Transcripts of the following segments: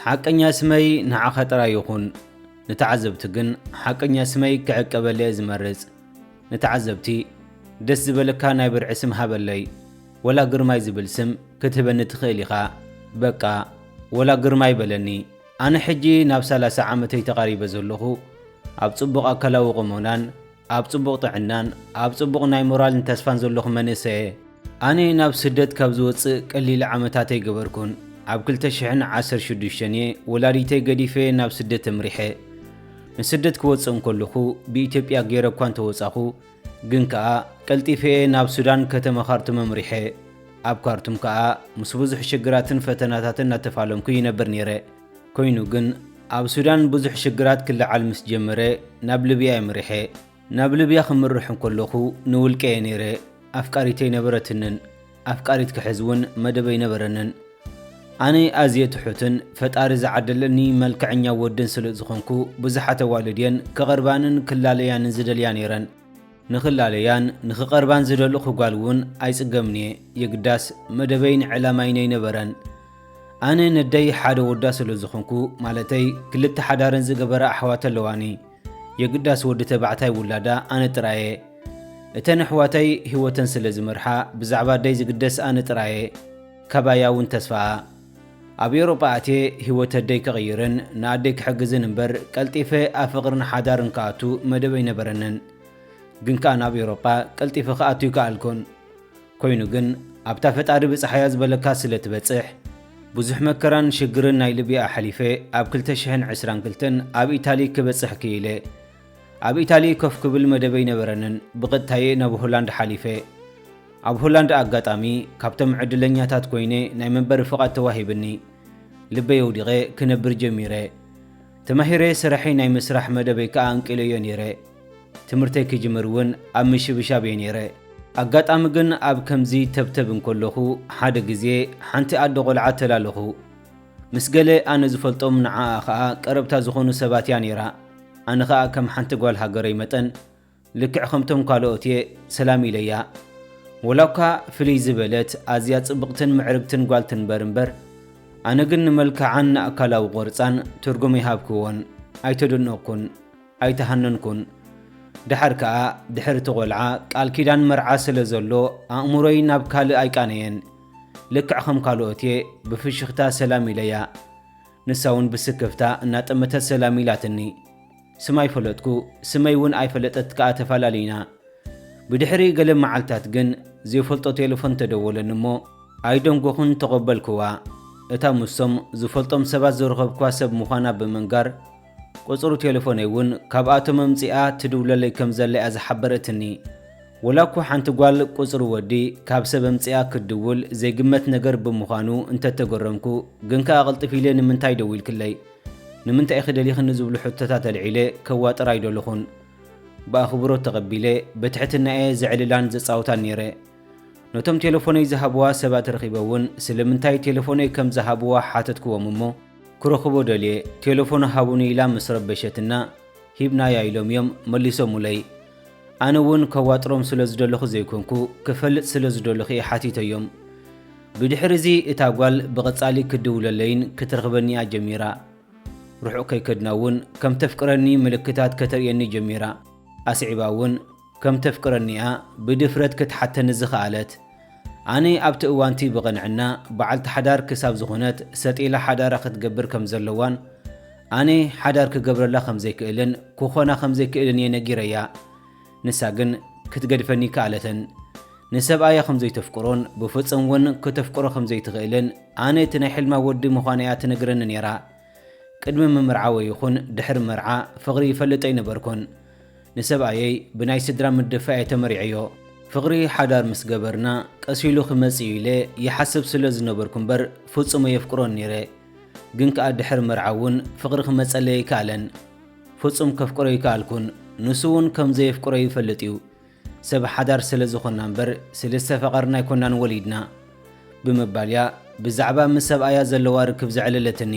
ሓቀኛ ስመይ ንዓኻ ጥራይ ይኹን። ንተዓዘብቲ ግን ሓቀኛ ስመይ ክዕቀበለየ ዝመርጽ። ንተዓዘብቲ ደስ ዝበለካ ናይ ብርዒ ስም ሃበለይ። ወላ ግርማይ ዝብል ስም ክትህበኒ ትኽእል ኢኻ። በቃ ወላ ግርማይ በለኒ። ኣነ ሕጂ ናብ ሰላሳ ዓመተይ ተቓሪበ ዘለኹ። ኣብ ጽቡቕ ኣካላዊ ቁመናን ኣብ ጽቡቕ ጥዕናን ኣብ ጽቡቕ ናይ ሞራልን ተስፋን ዘለኹ መንእሰየ። ኣነ ናብ ስደት ካብ ዝወጽእ ቀሊል ዓመታት ኣይገበርኩን። ኣብ ክልተ ሽሕን ዓሰርተ ሽዱሽተን እየ ወላዲተይ ገዲፈ ናብ ስደት ኣምሪሐ። ንስደት ክወጽእ እንከለኹ ብኢትዮጵያ ገይረ እኳ እንተወጻኹ፣ ግን ከኣ ቀልጢፈ እየ ናብ ሱዳን ከተማ ካርቱም ኣምሪሐ። ኣብ ካርቱም ከኣ ምስ ብዙሕ ሽግራትን ፈተናታትን እናተፋለምኩ ይነብር ነይረ። ኮይኑ ግን ኣብ ሱዳን ብዙሕ ሽግራት ክለዓል ምስ ጀመረ ናብ ልብያ ኣምሪሐ። ናብ ልብያ ክምርሕ እንከለኹ ንውልቀ እየ ነይረ። ኣፍቃሪት ኣይነበረትንን። ኣፍቃሪት ክሕዝ እውን መደብ ኣይነበረንን። ኣነ ኣዝየ ትሑትን ፈጣሪ ዝዓደለኒ መልክዐኛ ወድን ስለ ዝኾንኩ ብዙሓት ኣዋልድ እየን ክቐርባንን ክላለያንን ዝደልያ ነይረን። ንኽላለያን ንኽቐርባን ዝደለኹ ጓል እውን ኣይጽገምን እየ። የግዳስ መደበይን ዕላማይን ኣይነበረን። ኣነ ነደይ ሓደ ወዳ ስለ ዝኾንኩ፣ ማለተይ ክልተ ሓዳረን ዝገበራ ኣሕዋት ኣለዋኒ። የግዳስ ወዲ ተባዕታይ ውላዳ ኣነ ጥራየ። እተን ኣሕዋተይ ህይወተን ስለ ዝመርሓ ብዛዕባ ኣደይ ዝግደስ ኣነ ጥራየ። ካባያ እውን ተስፋኣ። ኣብ ኤውሮጳ ኣትየ ህይወት ኣደይ ክቕይርን ንኣደይ ክሕግዝን እምበር ቀልጢፈ ኣብ ፍቕርን ሓዳርን ክኣቱ መደብ ኣይነበረንን። ግን ከኣ ናብ ኤውሮጳ ቀልጢፈ ክኣቱ ይከኣልኩን። ኮይኑ ግን ኣብታ ፈጣሪ ብጽሓያ ዝበለካ ስለ ትበጽሕ ብዙሕ መከራን ሽግርን ናይ ልብያ ኣሕሊፈ ኣብ ክልተ ሽሕን ዕስራን ክልተን ኣብ ኢታሊ ክበጽሕ ክኢለ። ኣብ ኢታሊ ኮፍ ክብል መደብ ኣይነበረንን። ብቐጥታየ ናብ ሆላንድ ሓሊፈ። ኣብ ሆላንድ ኣጋጣሚ ካብቶም ዕድለኛታት ኮይነ ናይ መንበሪ ፍቓድ ተዋሂብኒ። ልበይ ኣውዲቐ ክነብር ጀሚረ። ተማሂረ ስራሐይ ናይ ምስራሕ መደበይ ከኣ ኣንቂለዮ ነይረ። ትምህርተይ ክጅምር እውን ኣብ ምሽብሻብ እየ ነይረ። ኣጋጣሚ ግን ኣብ ከምዚ ተብተብ እንከለኹ ሓደ ግዜ ሓንቲ ኣደ ቆልዓ ተላለኹ። ምስ ገለ ኣነ ዝፈልጦም ንዓኣ ኸኣ ቀረብታ ዝኾኑ ሰባት እያ ነይራ። ኣነ ኸኣ ከም ሓንቲ ጓል ሃገረይ መጠን ልክዕ ከምቶም ካልኦት እየ ሰላም ኢለያ። ወላ እኳ ፍልይ ዝበለት ኣዝያ ጽብቕትን ምዕርግትን ጓል ትንበር እምበር፣ ኣነ ግን ንመልክዓን ንኣካላዊ ቅርጻን ትርጉም ኣይሃብክዎን፣ ኣይተደነቕኩን፣ ኣይተሃነንኩን። ደሓር ከኣ ድሕሪ እቲ ቆልዓ ቃል ኪዳን መርዓ ስለ ዘሎ ኣእምሮይ ናብ ካልእ ኣይቃነየን። ልክዕ ከም ካልኦት እየ ብፍሽኽታ ሰላም ኢለያ። ንሳ እውን ብስክፍታ እናጠመተት ሰላም ኢላትኒ። ስም ኣይፈለጥኩ፣ ስመይ እውን ኣይፈለጠት ከኣ ተፈላለዩና። ብድሕሪ ገለ መዓልታት ግን ዘይፈልጦ ቴሌፎን ተደወለኒ እሞ ኣይደንጎኹን ተቐበልክዋ። እታ ምስቶም ዝፈልጦም ሰባት ዝረኸብክዋ ሰብ ምዃና ብምንጋር ቁጽሪ ቴሌፎነይ እውን ካብኣቶም ኣምጺኣ ትድውለለይ ከም ዘላ እያ ዝሓበረትኒ። ወላ እኳ ሓንቲ ጓል ቁጽሪ ወዲ ካብ ሰብ ኣምጺኣ ክትድውል ዘይግመት ነገር ብምዃኑ እንተተገረምኩ፣ ግን ከኣ ቅልጥፍ ኢለ ንምንታይ ደዊልክለይ? ንምንታይ ኢኺ ደሊኽኒ ዝብሉ ሕቶታት ኣልዒለ ከዋጥር ኣይደለኹን። ብኣኽብሮት ተቐቢለ ብትሕትና እየ ዘዕልላን ዘጻውታን ነይረ። ነቶም ቴሌፎነይ ዝሃብዋ ሰባት ረኺበ እውን ስለምንታይ ቴሌፎነይ ከም ዝሃብዋ ሓተትክዎም እሞ፣ ክረኽቦ ደልየ ቴሌፎኑ ሃቡኒ ኢላ ምስ ረበሸትና፣ ሂብናያ ኢሎም እዮም መሊሶሙለይ። ኣነ እውን ከዋጥሮም ስለ ዝደለኹ ዘይኮንኩ፣ ክፈልጥ ስለ ዝደለኹ እየ ሓቲተዮም። ብድሕሪ እዚ እታ ጓል ብቐጻሊ ክትድውለለይን ክትረኽበኒ እያ ጀሚራ። ርሑቕ ከይከድና እውን ከም ተፍቅረኒ ምልክታት ከተርእየኒ ጀሚራ። ኣስዒባ እውን ከም ተፍቅረኒ እያ ብድፍረት ክትሓተኒ ዝኸኣለት። ኣነ ኣብቲ እዋንቲ ብቕንዕና በዓልቲ ሓዳር ክሳብ ዝኾነት ሰጥ ኢላ ሓዳራ ክትገብር ከም ዘለዋን ኣነ ሓዳር ክገብረላ ከም ዘይክእልን ክኾና ከም ዘይክእልን እየ ነጊረያ። ንሳ ግን ክትገድፈኒ ከኣለትን። ንሰብኣያ ከም ዘይተፍቅሮን ብፍጹም እውን ክተፍቅሮ ከም ዘይትኽእልን ኣነ እቲ ናይ ሕልማ ወዲ ምዃነይ እያ ትነግረኒ ነይራ። ቅድሚ ምምርዓወይ ይኹን ድሕሪ መርዓ ፍቕሪ ይፈልጥ ኣይነበርኩን። ንሰብኣየይ ብናይ ስድራ ምድፋእ እየ ተመሪዐዮ። ፍቕሪ ሓዳር ምስ ገበርና ቀስ ኢሉ ክመጽእ እዩ ኢለ ይሓስብ ስለ ዝነበርኩ እምበር ፍጹም ኣየፍቅሮን ነይረ። ግን ከኣ ድሕሪ መርዓ እውን ፍቕሪ ክመጸለይ ኣይከኣለን። ፍጹም ከፍቅሮ ኣይከኣልኩን። ንሱ እውን ከም ዘየፍቅሮ ይፈልጥ እዩ። ሰብ ሓዳር ስለ ዝኾንና እምበር ስለ ዝተፋቐርና ኣይኮናን ወሊድና። ብምባል እያ ብዛዕባ ምስ ሰብኣያ ዘለዋ ርክብ ዘዕለለትኒ።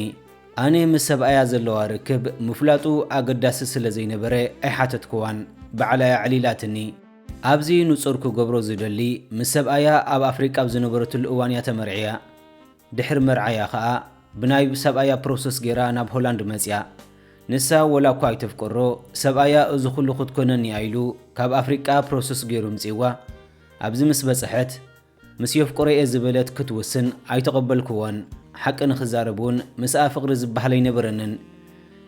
ኣነ ምስ ሰብኣያ ዘለዋ ርክብ ምፍላጡ ኣገዳሲ ስለ ዘይነበረ ኣይሓተትክዋን፣ ባዕላ እያ ኣዕሊላትኒ። ኣብዚ ንጹር ክገብሮ ዝደሊ፣ ምስ ሰብኣያ ኣብ ኣፍሪቃ ኣብ ዝነበረትሉ እዋን እያ ተመርዕያ። ድሕሪ መርዓያ ኸኣ ብናይ ሰብኣያ ፕሮሰስ ጌራ ናብ ሆላንድ መጽያ። ንሳ ወላ እኳ ኣይተፍቅሮ፣ ሰብኣያ እዚ ኩሉ ክትኮነኒ ኢሉ ካብ ኣፍሪቃ ፕሮሰስ ጌሩ ምጽዋ። ኣብዚ ምስ በጽሐት፣ ምስ የፍቅሮ እየ ዝበለት ክትውስን ኣይተቐበልክዎን። ሓቂ ንኽዛረብ እውን ምስኣ ፍቕሪ ዝበሃል ኣይነበረንን።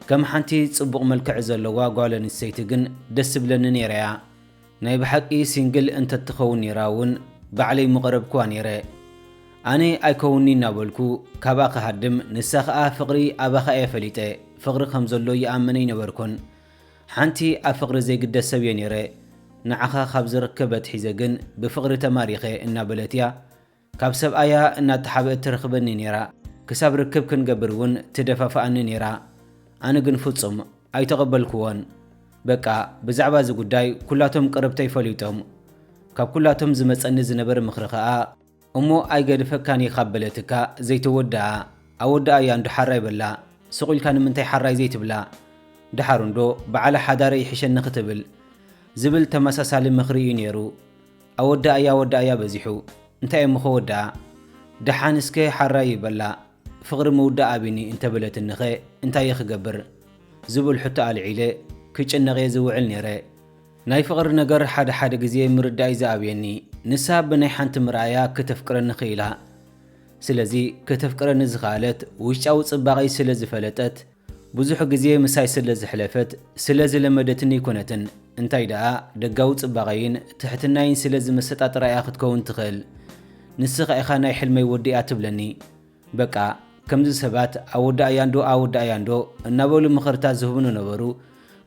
ከም ሓንቲ ጽቡቕ መልክዕ ዘለዋ ጓል ኣንስተይቲ ግን ደስ ትብለኒ ነይራ እያ። ናይ ብሓቂ ሲንግል እንተትኸውን ነይራ እውን ባዕለይ ምቐረብክዋ ነይረ። ኣነ ኣይከውንኒ እናበልኩ ካብኣ ክሃድም፣ ንሳ ኸኣ ፍቕሪ ኣባኻ እየ ፈሊጠ፣ ፍቕሪ ከም ዘሎ ይኣምን ኣይነበርኩን። ሓንቲ ኣብ ፍቕሪ ዘይግደስ ሰብ እየ ነይረ። ንዓኻ ካብ ዝርከበት ሒዘ ግን ብፍቕሪ ተማሪኸ እናበለት እያ ካብ ሰብኣያ እናተሓብአት ትረኽበኒ ነይራ። ክሳብ ርክብ ክንገብር እውን ትደፋፍኣኒ ነይራ። ኣነ ግን ፍጹም ኣይተቐበልክዎን። በቃ ብዛዕባ እዚ ጉዳይ ኩላቶም ቀረብተይ ፈሊጦም። ካብ ኩላቶም ዝመጸኒ ዝነበረ ምኽሪ ከኣ፣ እሞ ኣይገድፈካን እየ ካብ በለትካ ዘይተወድኣ፣ ኣወድኣያ እንዶ ሓራይ በላ። ስቕ ኢልካ ንምንታይ ሓራይ ዘይትብላ? ደሓር እንዶ በዓለ ሓዳረ ይሕሸኒ ክትብል ዝብል ተመሳሳሊ ምኽሪ እዩ ነይሩ። ኣወዳእያ ኣወዳእያ በዚሑ። እንታይ እሞ ከወድኣ? ደሓን እስከ ሓራይ ይበላ። ፍቕሪ ምውዳእ ኣቢኒ እንተበለትኒኸ እንታይ እየ ክገብር? ዝብል ሕቶ ኣልዒለ ክጭነቕ እየ ዝውዕል ነይረ። ናይ ፍቕሪ ነገር ሓደ ሓደ ግዜ ምርዳእ እዩ ዝኣብየኒ። ንሳ ብናይ ሓንቲ ምርኣያ ከተፍቅረኒ ክኢላ። ስለዚ ከተፍቅረኒ ዝኸኣለት ውሽጣዊ ጽባቐይ ስለ ዝፈለጠት፣ ብዙሕ ግዜ ምሳይ ስለ ዘሕለፈት፣ ስለ ዝለመደትኒ ኣይኮነትን። እንታይ ደኣ፣ ደጋዊ ጽባቐይን ትሕትናይን ስለ ዝመሰጣ ጥራይ እያ ክትከውን ትኽእል። ንስኻ ኢኻ ናይ ሕልመይ ወዲ እያ ትብለኒ። በቃ፣ ከምዚ ሰባት ኣወዳእያ እንዶ፣ ኣወዳእያ እንዶ እናበሉ ምኽርታት ዝህቡኒ ነበሩ።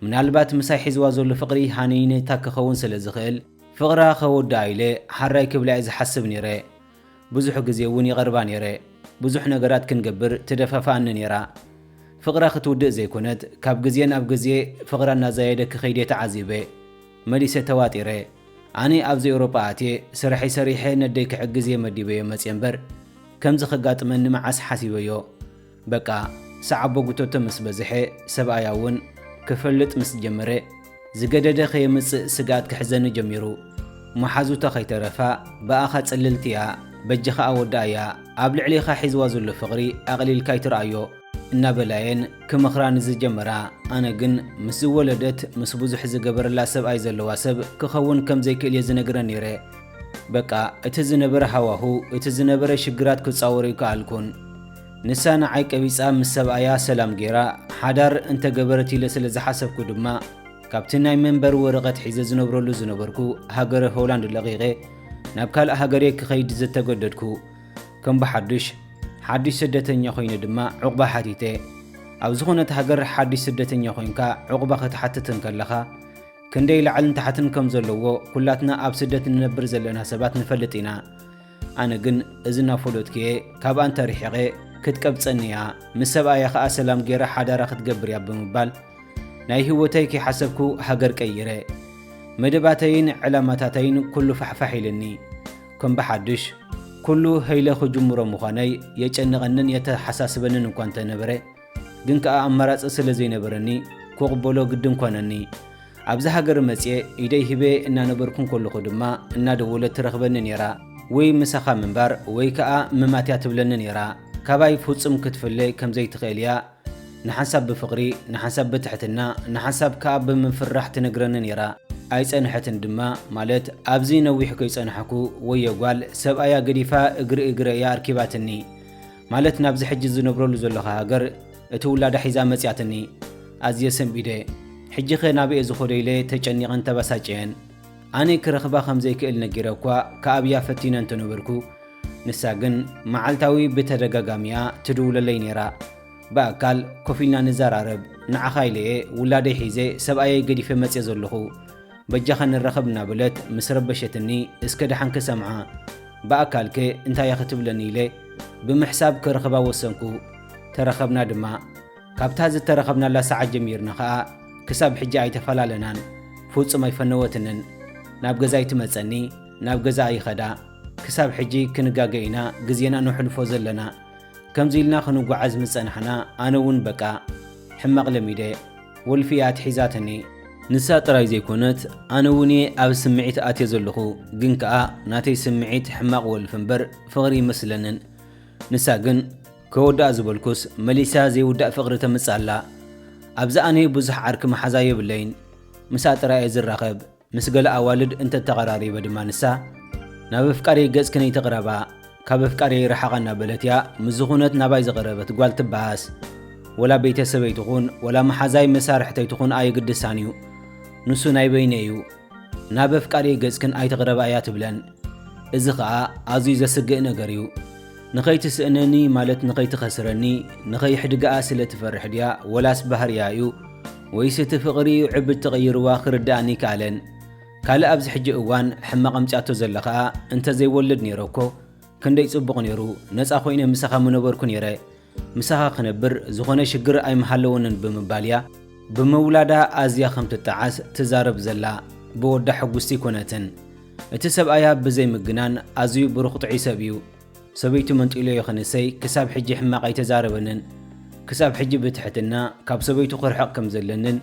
ምናልባት ምሳይ ሒዝዋ ዘሎ ፍቕሪ ሃነይነታ ክኸውን ስለ ዝኽእል፣ ፍቕራ ከወድኣ ኢለ ሓራይ ክብላ እየ ዝሓስብ ነይረ። ብዙሕ ግዜ እውን ይቐርባ ነይረ። ብዙሕ ነገራት ክንገብር ትደፋፍኣኒ ነይራ። ፍቕራ ክትውድእ ዘይኮነት፣ ካብ ግዜ ናብ ግዜ ፍቕራ እናዛየደ ክኸይድ እየ ተዓዚበ። መሊሰ ተዋጢረ። ኣነ ኣብዚ ኤውሮጳ ኣትየ፣ ስራሐይ ሰሪሐ ነደይ ክሕግዝ እየ መዲበዮ መጽየ እምበር፣ ከምዚ ከጋጥመኒ መዓስ ሓሲበዮ? በቃ፣ ሰዓቦ ጉተቶ ምስ በዝሐ፣ ሰብኣያ እውን ክፈልጥ ምስ ጀመረ፣ ዝገደደ ከየምጽእ ስግኣት ክሕዘኒ ጀሚሩ። መሓዙታ ከይተረፋ፣ ብኣኻ ጽልልቲ እያ፣ በጃኻ ኣወድኣያ፣ ኣብ ልዕሌኻ ሒዝዋ ዘሎ ፍቕሪ ኣቕሊልካ ኣይትርኣዮ፣ እናበላየን ክመኽራኒ ዝጀመራ። ኣነ ግን ምስ ዝወለደት፣ ምስ ብዙሕ ዝገበረላ ሰብኣይ ዘለዋ ሰብ ክኸውን ከም ዘይክእል እየ ዝነግረን ነይረ። በቃ፣ እቲ ዝነበረ ሃዋሁ፣ እቲ ዝነበረ ሽግራት ክጻወሮ ኣይከኣልኩን። ንሳ ንዓይ ቀቢጻ ምስ ሰብኣያ ሰላም ጌራ፣ ሓዳር እንተገበረት ኢለ ስለ ዝሓሰብኩ ድማ፣ ካብቲ ናይ መንበሪ ወረቐት ሒዘ ዝነብረሉ ዝነበርኩ ሃገረ ሆላንድ ለቒቐ ናብ ካልእ ሃገር እየ ክኸይድ ዝተገደድኩ። ከም ብሓዱሽ ሓዱሽ ስደተኛ ኮይነ ድማ ዑቕባ ሓቲተ። ኣብ ዝኾነት ሃገር ሓዱሽ ስደተኛ ኮይንካ ዑቕባ ክትሓትት እንከለኻ፣ ክንደይ ላዕልን ታሕትን ከም ዘለዎ ኩላትና ኣብ ስደት ንነብር ዘለና ሰባት ንፈልጥ ኢና። ኣነ ግን እዚ እናፈለጥኩ'የ ካብኣ እንተርሒቐ ክትቀብጸኒ እያ፣ ምስ ሰብኣያ ኸኣ ሰላም ገይረ ሓዳራ ክትገብር እያ ብምባል ናይ ህይወተይ ከይሓሰብኩ ሃገር ቀይረ። መደባተይን ዕላማታተይን ኩሉ ፋሕፋሕ ኢሉኒ። ከም ብሓድሽ ኩሉ ሀይለ ክጅምሮ ምዃነይ የጨንቐንን የተሓሳስበንን እኳ እንተነበረ፣ ግን ከኣ ኣማራጺ ስለ ዘይነበረኒ ክቕበሎ ግድን ኮነኒ። ኣብዚ ሃገር መጽየ ኢደይ ሂበ እናነበርኩ እንከለኹ ድማ እናደወለት ትረኽበኒ ነይራ። ወይ ምሳኻ ምንባር ወይ ከኣ ምማት እያ ትብለኒ ነይራ። ካባይ ፍጹም ክትፍለ ከም ዘይትኽእል እያ። ንሓንሳብ ብፍቕሪ፣ ንሓንሳብ ብትሕትና፣ ንሓንሳብ ከኣ ብምፍርራሕ ትነግረኒ ነይራ። ኣይጸንሐትን ድማ፣ ማለት ኣብዚ ነዊሕ ከይጸናሕኩ፣ ወዮ ጓል ሰብኣያ ገዲፋ እግሪ እግረ እያ ኣርኪባትኒ። ማለት ናብዚ ሕጂ ዝነብረሉ ዘለኹ ሃገር እቲ ውላዳ ሒዛ መጽያትኒ። ኣዝየ ሰንቢደ። ሕጂኸ ናበይ እየ ዝኸዶ ኢለ ተጨኒቐን ተበሳጭየን። ኣነ ክረኽባ ከም ዘይክእል ነጊረ እኳ ክኣብያ ፈቲነ እንተነበርኩ፣ ንሳ ግን መዓልታዊ ብተደጋጋሚ እያ ትድውለለይ ነይራ። ብኣካል ኮፍ ኢልና ንዘራረብ። ንዓኻ ኢለ እየ ውላደይ ሒዘ ሰብኣየይ ገዲፈ መጽየ ዘለኹ። በጃኻ ንራኸብ እናበለት ምስ ረበሸትኒ፣ እስከ ደሓን ክሰምዓ። ብኣካልከ እንታይ እያ ክትብለኒ ኢለ ብምሕሳብ ክረኽባ ወሰንኩ። ተራኸብና ድማ። ካብታ ዝተራኸብናላ ሰዓት ጀሚርና ኸኣ ክሳብ ሕጂ ኣይተፈላለናን። ፍጹም ኣይፈነወትንን። ናብ ገዛይ ትመጸኒ፣ ናብ ገዛኣ ይኸዳ። ክሳብ ሕጂ ክንጋገ ኢና ግዜና ነሕልፎ ዘለና። ከምዚ ኢልና ክንጓዓዝ ምስ ጸናሕና፣ ኣነ እውን በቃ ሕማቕ ለሚደ፣ ወልፊ እያ ኣትሒዛትኒ። ንሳ ጥራይ ዘይኮነት፣ ኣነ እውን እየ ኣብ ስምዒት ኣትየ ዘለኹ። ግን ከኣ ናተይ ስምዒት ሕማቕ ወልፊ እምበር ፍቕሪ ይመስለንን። ንሳ ግን ከወድኣ ዝበልኩስ መሊሳ ዘይውዳእ ፍቕሪ ተምጽእ ኣላ። ኣብዚ ኣነ ብዙሕ ዓርኪ መሓዛ የብለይን። ምስኣ ጥራይ እየ ዝራኸብ። ምስ ገለ ኣዋልድ እንተተቐራሪበ ድማ ንሳ፣ ናብ ኣፍቃሪየይ ገጽክን ኣይትቕረባ፣ ካብ ኣፍቃሪየይ ርሓቓ እናበለት እያ ምስ ዝኾነት ናባይ ዝቐረበት ጓል ትበኣስ። ወላ ቤተሰበይ ትኹን፣ ወላ መሓዛይ መሳርሕተይ ትኹን ኣየግድሳን እዩ። ንሱ ናይ በይነይ እዩ። ናብ ኣፍቃሪየይ ገጽክን ኣይትቕረባ እያ ትብለን። እዚ ኸኣ ኣዝዩ ዘስግእ ነገር እዩ። ንኸይትስእነኒ ማለት ንኸይትኸስረኒ፣ ንኸይሕድግኣ ስለ ትፈርሕ ድያ ወላስ ባህርያ እዩ? ወይስ እቲ ፍቕሪ እዩ ዕብድ ተቐይርዋ ክርድኣኒ ኣይከኣለን። ካልእ ኣብዚ ሕጂ እዋን ሕማቕ ኣምጺኣቶ ዘላ ኸኣ እንተ ዘይወልድ ነይረ እኮ ክንደይ ጽቡቕ ነይሩ፣ ነጻ ኮይነ ምሳኻ ምነበርኩ ነይረ። ምሳኻ ክነብር ዝኾነ ሽግር ኣይምሃለወንን ብምባል እያ ብምውላዳ ኣዝያ ከም ትጠዓስ ትዛረብ ዘላ። ብወዳ ሕጉስቲ ኣይኮነትን። እቲ ሰብኣያ ብዘይ ምግናን ኣዝዩ ብሩኽ ጥዑይ ሰብ እዩ። ሰበይቱ መንጢሎዮ ክንሰይ ክሳብ ሕጂ ሕማቕ ኣይተዛረበንን። ክሳብ ሕጂ ብትሕትና ካብ ሰበይቱ ክርሕቕ ከም ዘለንን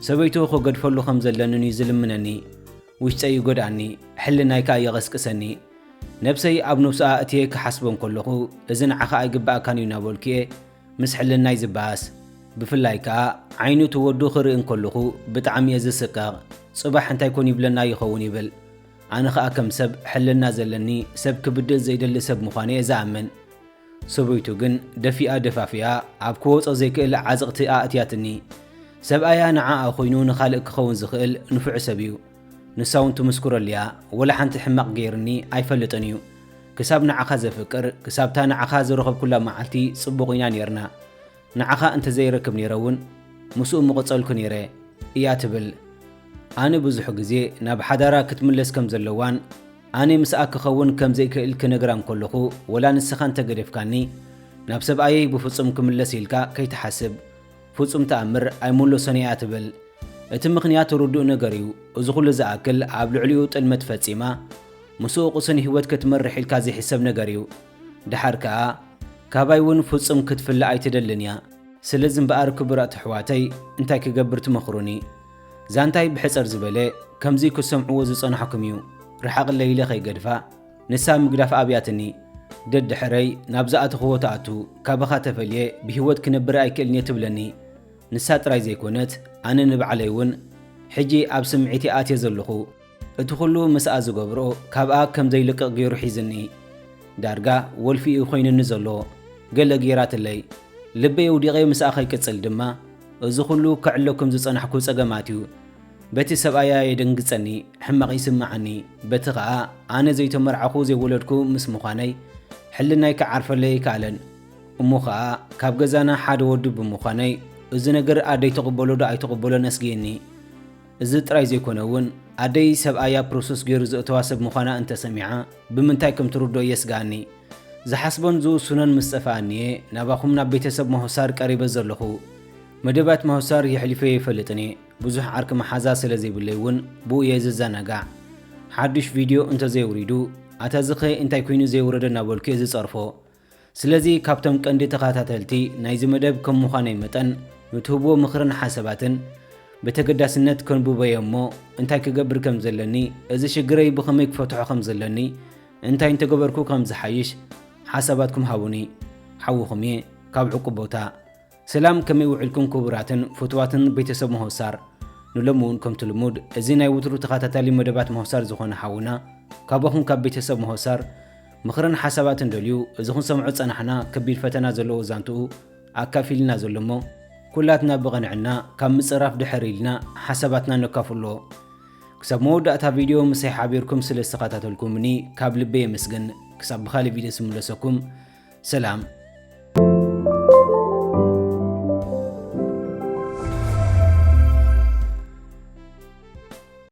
ሰበይቱ ክገድፈሉ ከም ዘለንን እዩ ዝልምነኒ። ውሽጠይ ይጎድኣኒ፣ ሕልናይ ከኣ የቐስቅሰኒ። ነብሰይ ኣብ ነብስኣ እትየ ክሓስቦ እንከለኹ፣ እዚ ንዓኻ ኣይግብኣካን እዩ እናበልኩ እየ ምስ ሕልናይ ዝበኣስ። ብፍላይ ከኣ ዓይኑ እቲ ወዱ ክርኢ እንከለኹ ብጣዕሚ እየ ዝስቀቕ። ጽባሕ እንታይ ኮን ይብለና ይኸውን ይብል። ኣነ ኸኣ ከም ሰብ ሕልና ዘለኒ፣ ሰብ ክብድል ዘይደሊ ሰብ ምዃነ እየ ዝኣምን። ሰበይቱ ግን ደፊኣ ደፋፊኣ ኣብ ክወጾ ዘይክእል ዓዘቕቲ ኣእትያትኒ። ሰብኣያ ንዓኣ ኮይኑ ንኻልእ ክኸውን ዝኽእል ንፉዕ ሰብ እዩ። ንሳ እውን ትምስክረሉ እያ፣ ወላ ሓንቲ ሕማቕ ገይርኒ ኣይፈልጥን እዩ። ክሳብ ንዓኻ ዘፍቅር፣ ክሳብታ ንዓኻ ዝረኸብኩላ መዓልቲ ጽቡቕ ኢና ነይርና። ንዓኻ እንተ ዘይረክብ ነይረ እውን ምስኡ ምቐጸልኩ ነይረ እያ ትብል። ኣነ ብዙሕ ግዜ ናብ ሓዳራ ክትምለስ ከም ዘለዋን ኣነ ምስኣ ክኸውን ከም ዘይክእል ክነግራ እንከለኹ፣ ወላ ንስኻ እንተ ገደፍካኒ ናብ ሰብኣየይ ብፍጹም ክምለስ ኢልካ ከይትሓስብ፣ ፍጹም ተኣምር ኣይምለሶን እያ ትብል። እቲ ምኽንያት ርዱእ ነገር እዩ። እዚ ኩሉ ዝኣክል ኣብ ልዕሊኡ ጥልመት ፈጺማ፣ ምስኡ ቅሱን ህይወት ክትመርሕ ኢልካ ዘይሕሰብ ነገር እዩ። ደሓር ከኣ ካባይ እውን ፍጹም ክትፍለ ኣይትደልን እያ። ስለዚ እምበኣር ክቡራት ኣሕዋተይ እንታይ ክገብር ትመኽሩኒ? ዛንታይ ብሕጽር ዝበለ ከምዚ ክትሰምዕዎ ዝጸናሕኩም እዩ። ርሓቕለይ ኢለ ከይገድፋ ንሳ ምግዳፍ ኣብያትኒ። ደድሕረይ ናብ ዝኣተኽዎ ትኣቱ፣ ካባኻ ተፈልየ ብህይወት ክነብር ኣይክእልን እየ ትብለኒ። ንሳ ጥራይ ዘይኮነት ኣነ ንባዕለይ እውን ሕጂ ኣብ ስምዒት እየ ኣትየ ዘለኹ። እቲ ኩሉ ምስኣ ዝገብሮ ካብኣ ከም ዘይልቅቕ ገይሩ ሒዝኒ። ዳርጋ ወልፊ እዩ ኮይኑኒ ዘሎ። ገለ ገይራትለይ። ልበይ ኣውዲቐ ምስኣ ከይቅጽል ድማ እዚ ኩሉ ከዕለኩም ዝጸናሕኩ ጸገማት እዩ። በቲ ሰብኣያ የደንግጸኒ፣ ሕማቕ ይስምዓኒ። በቲ ኸኣ ኣነ ዘይተመርዓኹ ዘይወለድኩ ምስ ምዃነይ ሕልናይ ክዓርፈለይ ኣይከኣለን። እሞ ኸኣ ካብ ገዛና ሓደ ወዲ ብምዃነይ እዚ ነገር ኣደይ ትቕበሎ ዶ ኣይትቕበሎን ኣስጊእኒ። እዚ ጥራይ ዘይኮነ እውን ኣደይ ሰብኣያ ፕሮሰስ ገይሩ ዘእተዋ ሰብ ምዃና እንተሰሚዓ ብምንታይ ከም ትርድኦ የስግኣኒ። ዝሓስቦን ዝውስኖን ምስ ጠፍኣኒ እየ ናባኹም ናብ ቤተሰብ መሆሳር ቀሪበ ዘለኹ። መደባት መሆሳር የሕሊፈ ኣይፈልጥን እየ። ብዙሕ ዓርኪ መሓዛ ስለ ዘይብለይ እውን ብኡ እየ ዝዘናጋዕ። ሓዱሽ ቪድዮ እንተዘይውሪዱ ኣታ ዝኸ እንታይ ኮይኑ ዘይወረደ እናበልኩ እየ ዝጸርፎ። ስለዚ ካብቶም ቀንዲ ተኸታተልቲ ናይዚ መደብ ከም ምዃነይ መጠን ንትህብዎ ምኽርን ሓሳባትን ብተገዳስነት ከንብቦ እየ እሞ እንታይ ክገብር ከም ዘለኒ፣ እዚ ሽግረይ ብኸመይ ክፈትሖ ከም ዘለኒ፣ እንታይ እንተገበርኩ ከም ዝሓይሽ ሓሳባትኩም ሃቡኒ። ሓውኹም እየ ካብ ዕቁብ ቦታ። ሰላም ከመይ ውዕልኩም ክቡራትን ፍቱዋትን ቤተሰብ መሆሳር። ንሎሚ እውን ከምቲ ልሙድ እዚ ናይ ውትሩ ተኸታታሊ መደባት መሆሳር ዝኾነ ሓውና ካባኹም ካብ ቤተሰብ መሆሳር ምኽርን ሓሳባትን ደልዩ እዚ ክንሰምዖ ዝጸናሕና ከቢድ ፈተና ዘለዎ ዛንትኡ ኣካፊልና ዘሎ እሞ ኩላትና ብቐንዕና ካብ ምጽራፍ ድሕር ኢልና ሓሳባትና ነካፍሎ። ክሳብ መወዳእታ ቪድዮ ምሳይ ሓቢርኩም ስለ ዝተኸታተልኩምኒ ካብ ልበይ የመስግን። ክሳብ ብኻልእ ቪድዮ ስምለሰኩም ሰላም።